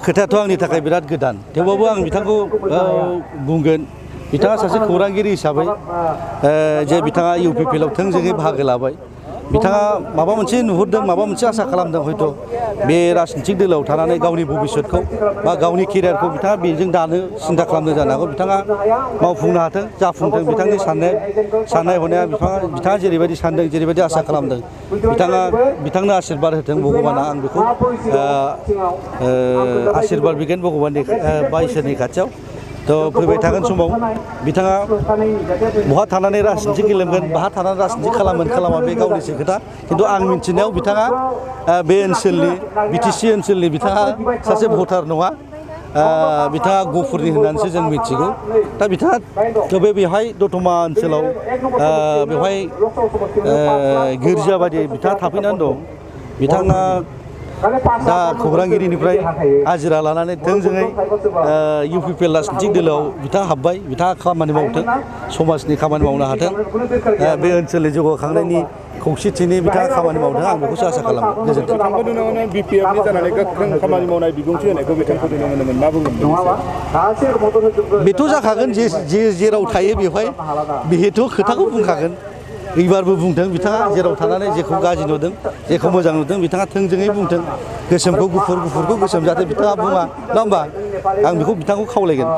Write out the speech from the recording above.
खोथायाथ' आंनि थाखाय बिराद गोदान थेवबाबो आं बिथांखौ बुंगोन बिथाङा सासे खौरांगिरि हिसाबै जे बिथाङा UPPL आव थोंजोङै बाहागो लाबाय बिथाङा माबा मोनसे नुहुरदों माबा मोनसे आसा खालामदों हयथ' बे राजनितिक दोलोआव थानानै गावनि भबिष्यतखौ बा गावनि केरियारखौ बिथाङा बेजों दानो सिन्था खालामदों जानो हागौ बिथाङा मावफुंनो हाथों जाफुंथों बिथांनि साननाय हनाया बिथाङा जेरैबायदि सानदों जेरैबायदि आसा खालामदों बिथांनो आशीर्बाद होथों भगबाना आं बेखौ आशीर्बाद बिगोन भगबाननि बा इसोरनि खाथियाव थ' फैबाय थागोन समाव बिथाङा बहा थानानै राजनिति गेलेगोन बहा थानानै राजनिति खालामगोन खालामा बे गावनिसो खोथा खिन्थु आं मिन्थिनायाव बिथाङा बे ओनसोलनि BTC ओनसोलनि बिथाङा सासे भटार नङा बिथाङा गफुरनि होननानैसो जों मिथिगौ दा बिथाङा बेवहाय दतमा ओनसोलाव बेवहाय गिर्जाबादि बिथाङा थाफैनानै दं बिथाङा दा खौरांगिरिनिफ्राय हाजिरा लानानै थोंजोङै UPPL राजनितिक दोलोआव बिथाङा हाबबाय बिथाङा खामानि मावथों समाजनि खामानि मावनो हाथों बे ओनसोलनि जौगाखांनायनि खौसेथिनि बिथाङा खामानि मावदों आं बेखौसो आसा खालामो गोजोन्थों। BPFनि जानानै गोख्रों खामानि मावनाय बिबुंथि होनायखौ बिथांखौ नुनो मोनोमोन मा बुंगोन बेथ' जाखागोन जेराव थायो बेवहाय बेथ' खोथाखौ बुंखागोन एबारबो बुंथों बिथाङा जेराव थानानै जेखौ गाज्रि नुदों जेखौ मोजां नुदों बिथाङा थोंजोङै बुंथों गोसोमखौ गुफुर गुफुरखौ गोसोम जाहाथे बिथाङा बुङा नङा होमबा आं बेखौ बिथांखौ खावलायगोन।